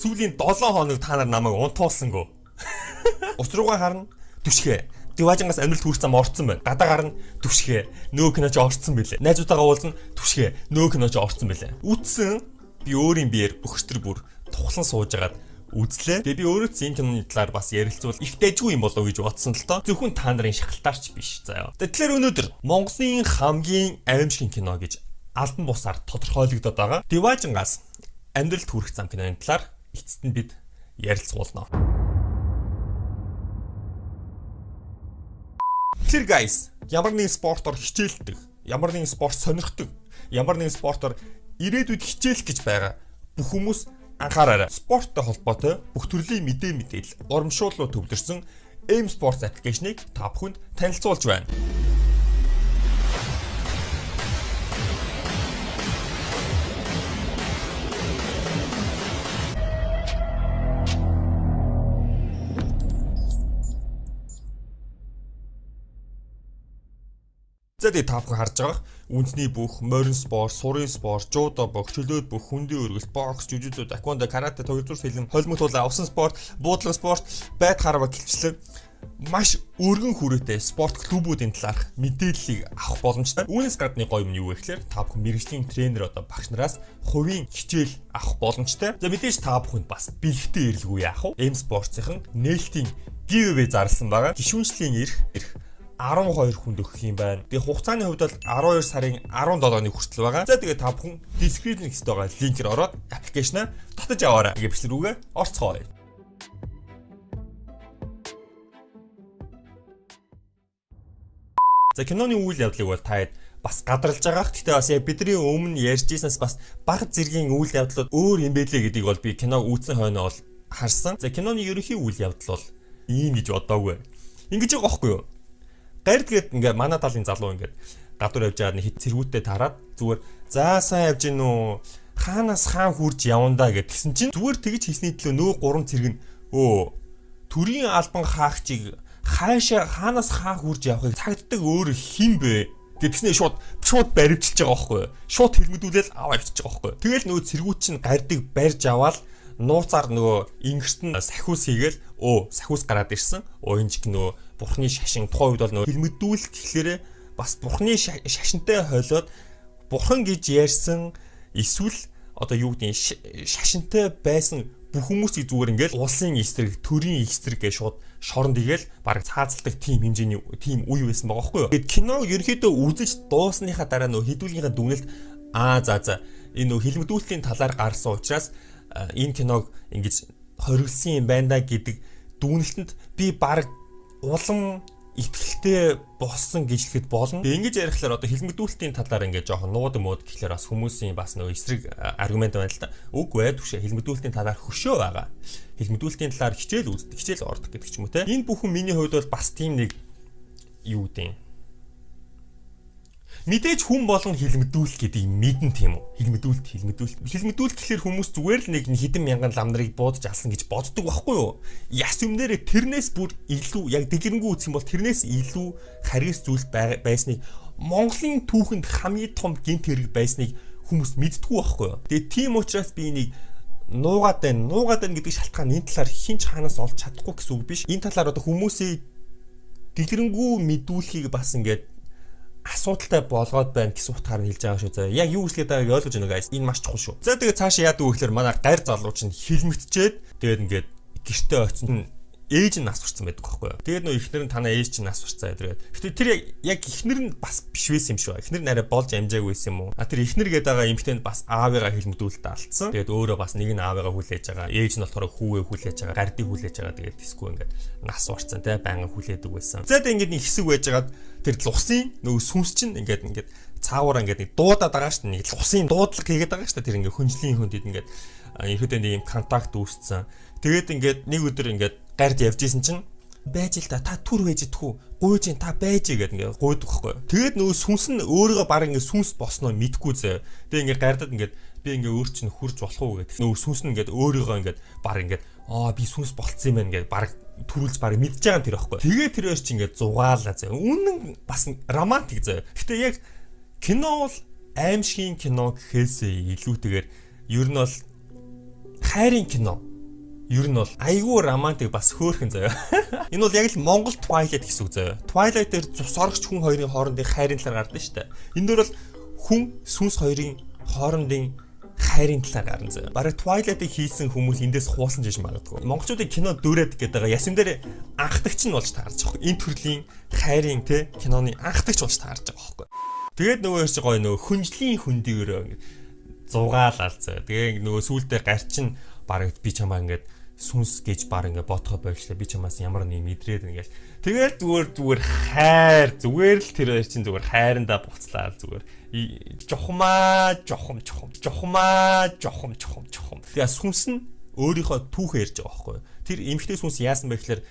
Сүүлийн 7 хоног та нар намайг унтуулсангүй. Ус руугаа харна, түшхээ. Диваажингаас амьдрал хүрх зам орцсон байна. Гадаа гарна, түшхээ. Нөө кино ч орцсон билээ. Найзуудтайгаа уулзна, түшхээ. Нөө кино ч орцсон билээ. Үтсэн би өөрийн биеэр бөхчтөр бүр тухлан сууж агаад үзлээ. Тэгээ би өөрөө ч энэ киноны талаар бас ярилцвал их дэжгүй юм болов уу гэж бодсон л доо. Зөвхөн та нарын шахалтаарч биш заяа. Тэгэхээр өнөөдөр Монголын хамгийн аимшигын кино гэж албан бусаар тодорхойлогдоод байгаа Диваажингаас амьдралд хүрэх зам киноны талаар эцэст нь бид ярилцуулна. Тэгэхээр guys, ямар нэгэн спортоор хичээлдэг, ямар нэгэн спорт сонирхдаг, ямар нэгэн спортоор ирээдүйд хичээлэх гэж байгаа бүх хүмүүс анхаараарай. Спорттой холбоотой бүх төрлийн мэдээ мэдээлэл, урамшууллуу төвлөрсөн M Sports application-ыг та бүхэнд танилцуулж байна. За тэгээ та бүхэн харж байгаа үндэсний бүх морин спорт, сурын спорт, жудо бокс, чөлөөт бүх, хөндийн өргөлт, бокс, жүжицу, таквондо, карате, туялзуур сэлэм, холимог туулай, усан спорт, буудлага спорт, байт харва гэлчлэн маш өргөн хүрээтэй спорт клубүүдийн талаарх мэдээллийг авах боломжтой. Үүнээс гадны гоё юм нь юу вэ гэхээр та бүхэн мэргэжлийн тренер одоо багш нараас хувийн хичээл авах боломжтой. За мэдээж та бүхэнд бас бэлгтэй эрэлгүй яах вэ? M Sports-ийн нээлтийн giveaway зарласан байгаа. Гишүүнчлийн эрх 12 хүнд өгөх юм байна. Тэгээ хугацааны хувьд бол 12 сарын 17-ны хүртэл байгаа. За тэгээ та бүхэн description гэстэй байгаа линкээр ороод аппликейшнаа татаж аваарай. Тэгээ бичлэг рүүгээ орцгоё. За киноны үйл явдлыг бол та хэд бас гадралж байгаа. Гэхдээ бас яг бидний өмнө ярьж ирсэнээс бас баг зэргийн үйл явдлууд өөр юм бэлээ гэдгийг бол би киног үүсэн хойно бол харсан. За киноны ерөнхий үйл явдал бол ийм гэж бодоагүй. Ингэж байгаа байхгүй юу? Гард гээд ингээ манай талын залуу ингээд гадуур явж байгаа нэг хит цэргүүтээ тараад зүгээр за сайн явж гин үү, хаанаас хаан хурж явандаа гэдгсэн чинь зүгээр тэгж хийсний төлөө нөө гурван цэрэг нь өө төрийн албан хаагчийг хаашаа хаанаас хаан хурж явахыг цагддаг өөр хин бэ? Тэгснээ шууд баривчилж байгаа байхгүй юу? Шууд хэлмэдүүлэл аваа авчиж байгаа байхгүй юу? Тэгэл нөгөө цэргүүд чинь гардыг барьж аваад нууцаар нөгөө ингэрт нь сахиус хийгээл сахиус гараад ирсэн. Энэ чиг нөгөө бурхны шашин тухайн үед бол нөгөө хэлмэдүүлэлт гэхлээрэ бас бурхны шашинтай хойлоод бурхан гэж ярьсан эсвэл одоо юу гэдэг шашинтай байсан бүх хүмүүсийг зүгээр ингээл улсын эсрэг, төрийн эсрэг гэж шууд шоронд игээл баг цаазалдаг тийм хэмжээний тийм үе байсан байгаа байхгүй юу. Тэгээд кино ерөнхийдөө үзэж дуусныхаа дараа нөгөө хідүүлгийнхаа дүгнэлт за энэ нөгөө хэлмэдүүлэлтийн талаар гарсан учраас энэ киног ингэж хоригдсан юм байна да гэдэг дүгнэлтэнд би баг улам итгэлтэй болсон гэж хэлэхэд болно. Тэгээ ингэж ярихлаар одоо хэлмэгдүүлэлтийн талаар ингээд жоохон нууд мууд гэхлээр бас хүмүүсийн бас нөгөө эсрэг аргумент байна л та. Үгүй ээ түшээ хэлмэгдүүлэлтийн талаар хөшөө байгаа. Хэлмэгдүүлэлтийн талаар хичээл үздэг, хичээл ордог гэдэг ч юм уу те. Энэ бүхэн миний хувьд бол бас тийм нэг юу гэдэг юм. Мэдээж хүн болгон хэлмэгдүүлэлт гэдгийг мэднэ тийм үү? Хэлмэгдүүлэлт. Хэлмэгдүүлэлт гэхлээр хүмүүс зүгээр л нэг хэдэн мянган лам нарыг буудаж алсан гэж боддог байхгүй юу? Яс юм нэрэ тэрнээс бүр илүү яг дэлгэрэнгүй үзэх юм бол тэрнээс илүү харгас зүйл байсныг Монголын түүхэнд хамгийн том гэмт хэрэг байсныг хүмүүс мэддэггүй байхгүй юу? Тэгээ тийм учраас би энийг нуугаад байна гэдэг шалтгаан энэ талаар хинч хаанаас олж чадахгүй гэсэн үг биш. Энэ талаар одоо хүмүүсийг дэлгэрэнгүй мэдүүлэхийг бас ингээд асуудалтай болгоод байна гэсэн утгаар нь хэлж байгаа шүү заяа. Яг юу хэлээд байгааг ойлгож байна guys. Энэ маш чухал шүү. За тэгээ цаашаа яадаг вэ гэхээр манай гар залуу чинь хилмигдчихэд тэгээд ингээд гэртээ очисон ээж нь нас барсан байдаг байхгүй юу. Тэгээд нөө эхнэр нь танаа ээж чинь нас барцаа гэдэг. Гэтэ тэр яг эхнэр нь бас биш байсан юм шүү. Эхнэр нь арай болж амжаагүй байсан юм уу? А тэр эхнэр гэдэг байгаа эмэгтэй нь бас аавыгаа хилмигдүүлэлт алдсан. Тэгээд өөрөө бас нэг нь аавыгаа хүлээж байгаа. Ээж нь болохоор хүүгээ хүлээж байгаа. Гардыг хүлээж байгаа. Тэгээд тэсгүй ингээд нас барцсан те байнга хүлээдэг байсан. За тэгээд ингээд нэг хэсэг байжгаад тэр лусын нөгөө сүнс чинь ингээд цаагаараа ингээд нэг дуудаад байгаа шүү дээ. Нэг лусын дуудлага хийгээд байгаа шүү дээ. Тэр ингээд хөнжлийн хүндэд ингээд ерөөдөө нэг юм контакт үүссэн. Тэгээд ингээд нэг өдөр ингээд гард явж исэн чинь байж л та түр байж идэх үү? Гуйж ин та байж гэдэг ингээд гуйдаг байхгүй. Тэгээд нөгөө сүнс нь өөрийгөө баг ингээд сүнс босноо мэдгүй зэ. Тэгээд ингээд гардад ингээд би ингээд өөр чинь хурж болох уу гэдэг. Нөгөө сүнс нь ингээд өөрийгөө ингээд баг ингээд би сүнс болцсон юм байна ингээд баг төрүүлж баг мэдж байгаа юм тэр байхгүй. Тэгээд тэр хоёр чинь ингээд зугаалаа зэ. Үнэн бас романтик зэ. Гэтэ яг кино бол аимшигын кино гэхээсээ илүүтэйгээр ер нь бол хайрын кино. Ер нь бол айгүй романтик, бас хөөрхөн заяа. Энэ бол яг л Монгол Twilight гэсэн үг заяа. Twilight дээр цус сорогч хүн хоёрын хоорондын хайрын талаар гардаг шүү дээ. Энэ дээр бол хүн сүнс хоёрын хоорондын хайрын талаар гарна заяа. Бараг Twilight-ыг хийсэн хүмүүс эндээс хуусан ч гэж магадгүй. Монголчуудын кино дүүрээд гэдэг байгаа ясн дээр анхдагч нь болж таарж байгаа. Энэ төрлийн хайрын те киноны анхдагч болж таарж байгаа байхгүй. Тэгээд нөгөө чи гоё нөгөө хүнжлийн хөндийгөрөө ингэ зугаалал заяа. Тэгээ нөгөө сүулдэ гарчин бараг би чамаа ингээд сүнс гэж баг ингээ бодохоо болчлаа. Би чамаас ямар нэг мэдрээд ингээл. Тэгэл зүгээр зүгээр хайр, зүгээр л тэр хоёр чинь зүгээр хайрандаа буцлаа, зүгээр жухмаа жухам жухам жухмаа жухам жухам жухам. Тэгээ сүнс нь өөрийнхөө түүхээ ярьж байгаа байхгүй юу? Тэр эмэгтэй сүнс яасан бэ гэхээр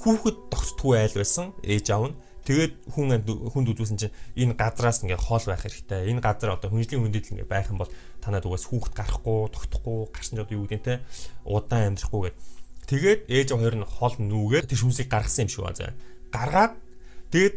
хүүхэд тогтдгүй айл байсан ээж аав нь. Тэгээд хүн хүнд үзүүлсэн чинь энэ газраас ингээ хоол байх хэрэгтэй. Энэ газар одоо хүнжлийн хүндэт ингээ байх юм бол танад угаас хүүхэд гарахгүй, тогтохгүй, гарсан ч одоо юу гэдэг те удаан амьдрахгүй гэд. Тэгээд ээж хоёр нь хол нүүгээд тэр сүнсийг гаргасан юм шиг ба заа. Гаргаад тэгээд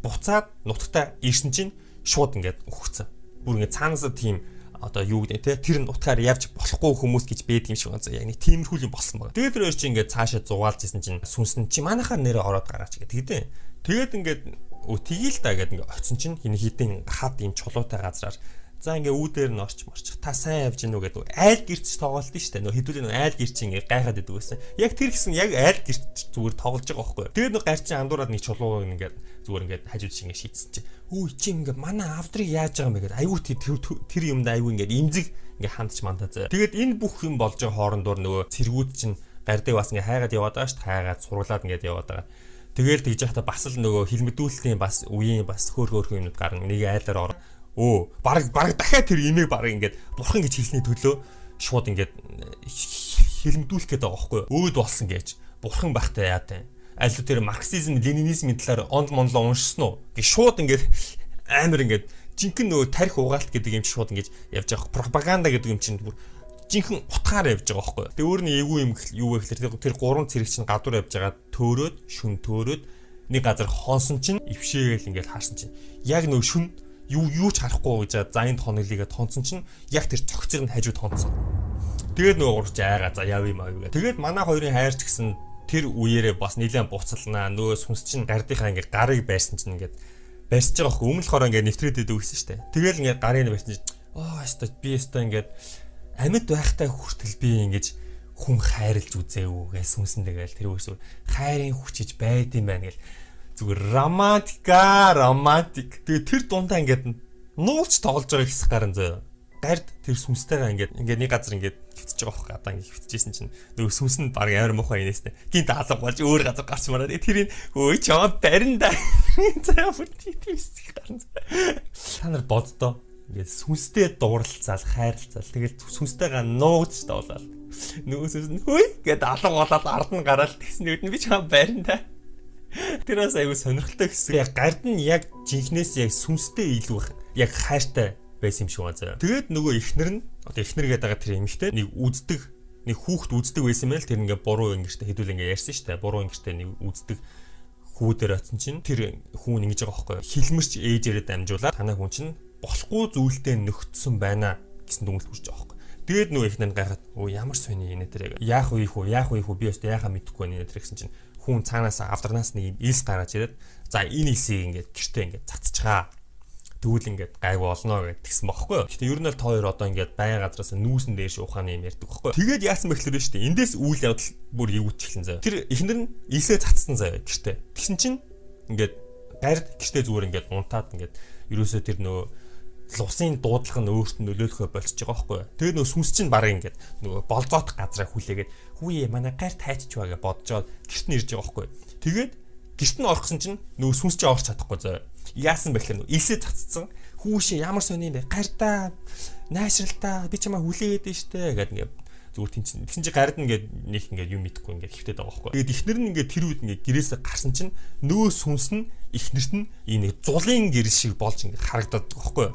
буцаад нутагтаа ирсэн чинь шууд ингээд өгцөн. Бүр ингээд цаанаасаа тийм одоо юу гэдэг те тэр нутгаар явж болохгүй хүмүүс гэж байдаг юм шиг байна. Яг нэг тиймэрхүү юм болсон байна. Тэгээд тэр хоёр чинь ингээд цаашаа зугаалж исэн чинь сүнс нь чи манайхаар нэрээ ороод гараач гэх тэгдэ. Тэгээд ингээд өө тгийл та гэд ингээд очисон чинь хин хитэн хад юм чулуутай газраар за ингээ үүдээр нь орч морчих. Та сайн явж гинүү гэдэг айл гэрч тоглолт нь шүү дээ. Нөө хэдүүлээ нөө айл гэрч ингээ гайхаад идэв гэсэн. Яг тэр гисэн яг айл гэрч зүгээр тоглож байгаа байхгүй. Тэгээд нөө гарчин андуураад нэг чулуу ингээд зүгээр ингээд хажууд шиг ингээ шийдсэн чи. Өө чи ингээ манай авдрыг яаж байгаа юм бэ гэдэг айгүй тэр юмд айгүй ингээ имзэг ингээ хандч мандаа заа. Тэгээд энэ бүх юм болж байгаа хоорондоор нөгөө цэргүүд чинь гардыг бас ингээ хайгаад яваад байгаа шүү дээ. Хайгаад сургалаад ингээд яваад байгаа. Тэгэл тэгж байхдаа бас л нөгөө хилмигдүүлэлтийн бас үеийн бас хөөр хөөрхөн юмнууд гарна. Нэг айлаар орно. Өө баг баг дахиад тэр имийг баг ингээд бурхан гэж хэлсний төлөө шууд ингээд хилмигдүүлэх гээд байгаа байхгүй юу? Өөд болсон гэж бурхан байхтай яа тань. Аль тэр марксизм, ленинизмын талаар онд монлоо уншсан уу? Гэ шууд ингээд амар ингээд жинхэнэ нөгөө тарих угаалт гэдэг юм чи шууд ингээд явж байгаа. Пропаганда гэдэг юм чинь бүр жинхэнэ утгаар явж байгаа байхгүй юу? Тэгээ өөр нь эвгүй юм юу вэ гэхээр тэр гурван цэрэг чинь гадуур явж байгаа төөрөөд шүн төөрөөд нэг газар хонсон чинь ившээгээл ингээд харсан чинь яг нөгөө шүн юу юу ч харахгүй гэж за энд хоноглыгээ тонцсон чинь яг тэр цогцыг нь хажууд хонцсон. Тэгээд нөгөө гурч айгаа за яв юм аа гэх. Тэгээд манай хоёрын хайрч гэсэн тэр үеэрээ бас нилээн буцалнаа. Нөгөө сүнс чинь гардынхаа ингээд гарыг байрсан чинь ингээд барьж байгаа хөх өмнө болохоор ингээд нэвтрээд идэв гэсэн штэ. Тэгэл ингээд гарыг барьсан чинь оо өстой би өстой ингээд амьд байхтай хүртэл би ингэж хүн хайрлж үзээвүү гэж сүнсэн тэгэл тэр үгс хайрын хүчиж байд юм байна гэл зүгээр романтика романтик. Тэгээ тэр дундаа ингээд нуулч тоглож байгаа хэсэг гарan зөө. Гард тэр сүнстэйгээ ингээд ингээд нэг газар ингээд хэвтэж байгаа хөх гадаа ингээд хэвтэжсэн чинь нөгөө сүнс нь баг амар муухай инээстэй. Гинт алга болж өөр газар гарч мараад тэрийг өө чам барин да. За бүр тийм хэсэг гарan. Та нар боддоо ингээд сүнстэй дууралцаал хайрлцаал тэгэл сүнстэйгээ нуугдч тоглоал. Нөгөө сүнс нь хөөе гэд алга болоод ард нь гараал тэгсэн нэг нь би чам барин да. Тэр бас аягүй сонирхолтой хэсэг. Яг гард нь яг жинхнээс яг сүнстэй илүү яг хайртай байсан юм шиг байна заяа. Тэгээд нөгөө эхнэр нь одоо эхнэр гэдэг байгаа тэр эмэгтэй нэг үздэг нэг хүүхд үздэг байсан юм л тэр ингээ буруу ингэртэй хэдүүл ингээ ярьсан шүү дээ. Буруу ингэртэй нэг үздэг хүүдээр очсон чинь тэр хүн ингэж байгаа байхгүй юу? Хилмэрч ээжээрээ дамжуулаад танай хүн чинь болохгүй зүйлтэй нөхцсөн байна гэсэн дүгнэлт хүрч байгаа байхгүй. Тэгээд нөгөө эхнэр нь гайхаад өө ямар сони инэ тэр яах вэ хүү яах вэ хүү би өстө яхаа мэдэхгүй байна инэ тэр гэсэн чинь хүн цаанаас авдарнаас нэг юм элс гаргаж ирээд за энэ элсийг ингээд гэртээ ингээд цацчихаа. Тэгвэл ингээд гайгүй олно гэж тэгсэн бохоггүй. Гэтэ ер нь л та хоёр одоо ингээд байн газраас нүүсэн дээр шууханы юм ярьдаг бохоггүй. Тэгээд яасан бэ гэхлээр шүү дээ. Эндээс үйл явдал бүр эвгүүтчихлэн заяа. Тэр эхнэр нь элсээ цацсан заяа гэртээ. Тэгсэн чинь ингээд гард гэртээ зүгээр ингээд унтаад ингээд ерөөсөө тэр нөгөө лусын дуудлага нь өөрт нь нөлөөлөхөө болчихж байгаа байхгүй. Тэгээ нөгөө сүнс чинь баг ингээд нөгөө болзоот газраа хүлээгээд хүүе манай гар тайчч ба гэж бодожоод гэрт нь ирж байгаа байхгүй. Тэгээд гэрт нь орох гэсэн чинь нөгөө сүнс чинь орч чадахгүй зөө. Яасан бэ гэхээр нөгөө элсээ цацсан. Хүүшээ ямар сони юм бэ? Гардаа наашралтаа би чамаа хүлээгээд нь штэ гэд ингээд зүгээр тийм чинь тэгсэн чинь гард ингээд нэг ингээд юм мэдэхгүй ингээд хэвтээд байгаа байхгүй. Тэгээд эхнэр нь ингээд тэр үед ингээд гэрээсээ гарсан чинь нөгөө сүнс нь эхнэрт нь ийм нэг зулын гэрэл шиг болж ингээд харагдаад байгаа байхгүй.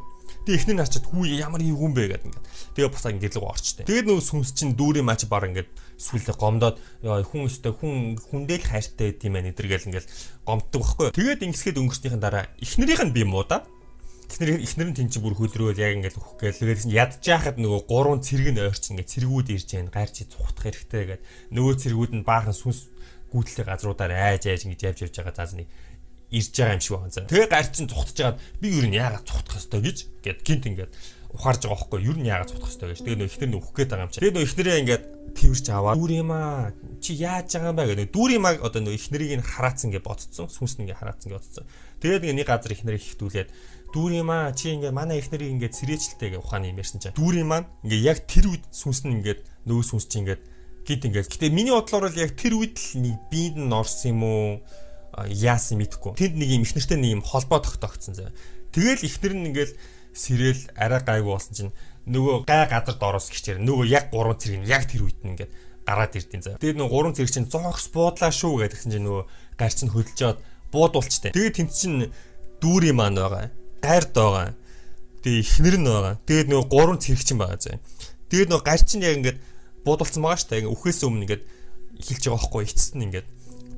Тэгээ эхнэр нь харчаад хүү ямар юм юм бэ гэдэг ингээд. Тэгээ буцаа ингээд рүү орчтой. Тэгээд нөгөө сүнс чинь дүүрийн мач бар ингээд сүлдээ гомдоод хүн өстэй хүн хүндээ л хайртай гэдэм байх эдэргээл ингээд гомддог байхгүй. Тэгээд ингэсгээд өнгөрснийхэн дараа эхнэрийнх нь би муу да. Эхнэр нь тэн чинь бүр хөлрөөл яг ингээд үхэх гээл. Тэгээд чинь ядж яхад нөгөө гурван цэрэг нь ойрч ингээд цэргүүд ирж байна. Гар чи цухтах хэрэгтэй гээд нөгөө цэргүүд нь баахан сүнс гүйтлээ газруудаар айж айж ингэж явж явж байгаа заас нэг ирж байгаа юм шиг байна. Тэгээ гар чинь цухтаж байгаад би юу н яагаад цухтах ёстой гэж гээд гинт ингээд ухаарж байгаа байхгүй юу? Ер нь яагаад цухтах ёстой гэж. Тэгээ нөгөө эхнэр нь үхэх гээд байгаа юм чи. Тэгээ нөгөө эхнэрээ ингээд тэрч аваад дүүр юм аа чи яаж байгаа юм бэ гэдэг. Дүүр юм аа одоо нөгөө эхнэрийг нь хараацсан гэж бодцсон. Сүнс нь ингээд хараацсан гэж бодцсон. Тэгээд нэг газар эхнэрийг хөвтүүлээд дүүр юм аа чи ингээд манай эхнэрийг ингээд сэрээчлээ гэж ухааны юм ярьсан чинь. Дүүр юм аа ингээд яг тэр үед сүнс нь ингээд нөгөө сүнс чи ингээд гид ингээд. Гэтэ миний бодлоор бол яг тэр үед л нэг биед нь орсон юм уу яасан мэдэхгүй. Тэнд нэг юм эхнэртэй нэг юм холбоо тогтоогдсон заяа. Тэгэл эхнэр нь ингээд сэрэл арай гайгүй болсон чинь нөгөө гай газар доороос гिचээр нөгөө яг гурван цэрэг нь яг тэр үед нь ингээд гараад ирдیں заяа. Тэгээд нөгөө гурван цэрэг чинь зоогс буудлаа шүү гэдгсэн чинь нөгөө гар чинь хөдөлж жаад буудуулчтэй. Тэгээд тэнд чинь дүүрийн маань байгаа. Гайрд байгаа. Тэгээд эхнэр нь байгаа. Тэгээд нөгөө гурван цэрэг чинь байгаа заяа. Тэгээд нөгөө гар чинь яг ингээд буудулсан байгаа шүү дээ. Ингээ үхээс өмнө ингээд эхэлж байгаа байхгүй эцэст нь ингээд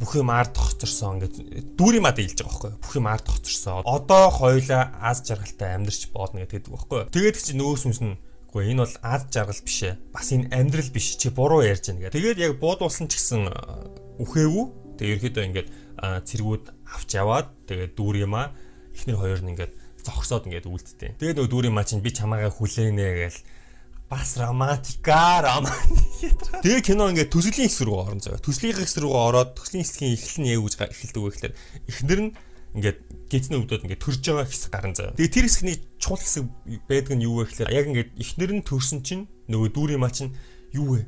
бүх юм ард хоцорсон ингээд дүүрийн мад илж байгаа байхгүй бүх юм ард хоцорсон. Одоо хоёлаа аз жаргалтай амьдрч боодно гэдэг байхгүй. Тэгээд чи нөгөө сүнс нь үгүй энэ бол аз жаргал биш ээ. Бас энэ амьдрал биш. Чи буруу ярьж байна гэдэг. Тэгээд яг буудуулсан ч гэсэн үхээгүй. Тэгээд ерөөдөө ингээд цэргүүд авч яваад тэгээд дүүр юм аа эхнэр хоёр нь ингээд зогсоод ингээд үлдтээ. Тэгээд нөгөө дүүрийн маа чинь би чамаагаа хүлээнэ гээл бас романтика романтик. Тэгээ кино ингээд төслийн хэсэг рүү орон заяа. Төслийн хэсэг рүү ороод төслийн хэсгийн эхлэл нь яг үж эхэлдэг вэ гэхээр эхнэр нь ингээд гидсний өвдөд ингээд төрж байгаа хэсэг гарan заяа. Тэгээ тэр хэсэгний чухал хэсэг байдаг нь юу вэ гэхээр яг ингээд эхнэр нь төрсөн чинь нөгөө дүүрийн маа чинь юу вэ?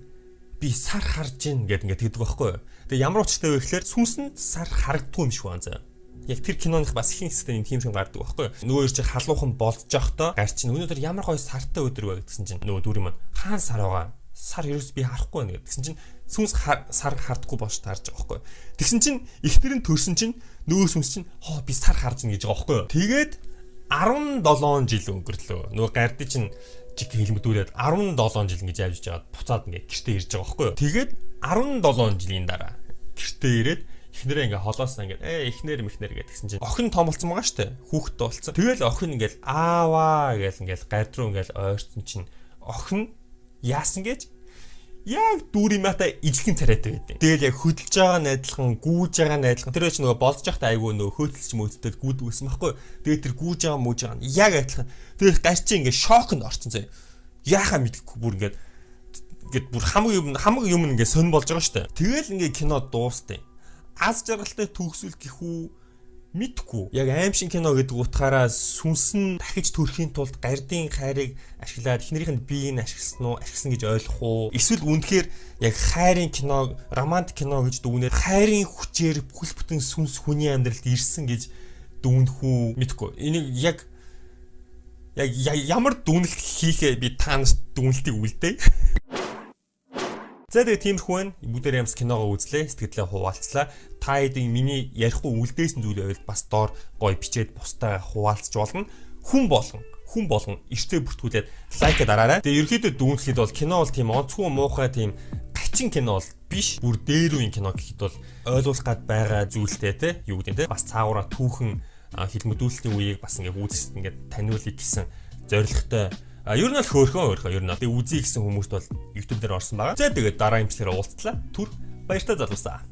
Би сар харж гин гэд ингээд тэгдэг байхгүй юу? Тэгээ ямар учиртай вэ гэхээр сүнсэнд сар харагддгүй юм шиг байна заяа. Яг тэр киноных бас ихэнх хэсэгтээ нэг тийм юм гардаг байхгүй юу? Нөгөө хоёр чинь халуухан болдож явахдаа гар чинь өнөөдөр ямар гоё сартай өдөр вэ гэдгсэн чинь нөгөө дүр юм хаан сар байгаа. Сар ерөөс би харахгүй байна гэдгсэн чинь сүнс сар хардггүй болж таарж байгаа байхгүй юу? Тэгсэн чинь эхнэр нь төрсөн чинь нөгөө сүнс чинь хоо би сар харж гин гэж байгаа байхгүй юу? Тэгээд 17 жил өнгөрлөө. Нөгөө гарды чинь чиг хэлмэдүүлээд 17 жил ингэж явж байгаад буцаад ингээд гэртээ ирж байгаа байхгүй юу? Тэгээд 17 жилийн дараа гэртээ ирээд эхнэрээ ингээ холоос ингээ эхнэр мэхнэр гэдгсэн чинь охин том болсон байгаа штэ хүүхэд болсон. Тэгэл охин ингээл ааваа гэл ингээл гард руу ингээл ойрцсон чинь охин яасан гэж яг дүүрийн матай ижлэгэн царайтай байдیں۔ Тэгэл яг хөдөлж байгаа нь адилхан, гүүж байгаа нь адилхан. Тэр чинь нөгөө болдож байхдаа айгүй нөгөө хөөцөлч мөөцтэй гүйдэг байсан байхгүй. Тэгээд тэр гүүж байгаа мүүж байгаа нь яг адилхан. Тэгэл гар чинь ингээ шоконд орсон заяа. Яахаа мэдэхгүй бүр ингээд ингээд бүр хамаг юм ингээ сонь болж байгаа штэ. Тэгэл ингээ кино дуустیں۔ Аз жаргалтай төгсөл гэх үү мэдхгүй. Яг аимшиг кино гэдэг утгаараа сүнс нь дахиж төрхийн тулд гардын хайрыг ашиглаад эхнэрийнх нь биеийг ашигласан уу, ашигласан гэж ойлгох уу? Эсвэл үнэхээр яг хайрын кино, романтик кино гэж дүгнээд хайрын хүчээр бүхэл бүтэн сүнс хүний амьдралд ирсэн гэж дүгнэх үү? Мэдхгүй. Энийг яг ямар дүгнэлт хийхээ би та нарт дүгнэлтийг үлдээе. За тэгээ тиймэрхүү байна. Бүгдээр ямс киногоо үзлээ, сэтгэлдээ хуваалцлаа. Та хэдийн миний ярихгүй үлдээсэн зүйл байвал бас доор гоё бичээд бусдаа хуваалцж болно. Хүн болгон эртээ бүртгүүлээд лайк дараарай. Тэгээ ерөнхийдөө дүгнэлт бол кино бол тийм онцгой муухай тийм гачин кино бол биш. Бүр дээр үеийн кино гэхэд бол ойлгуулах гад байгаа зүйлтэй те юу гэдэг те бас цаагаараа түүхэн хилмэдүүлэлтийн үеийг бас ингээ үзэгчд ингээ таниулъя гэсэн зорилготой. Ер нь бол хөөрхөн ер нь. Тэгээ үзье гэсэн хүмүүст бол YouTube дээр орсон байгаа. За тэгээд дараа имчилгээр уулзлаа. Түр баяртай залуусаа.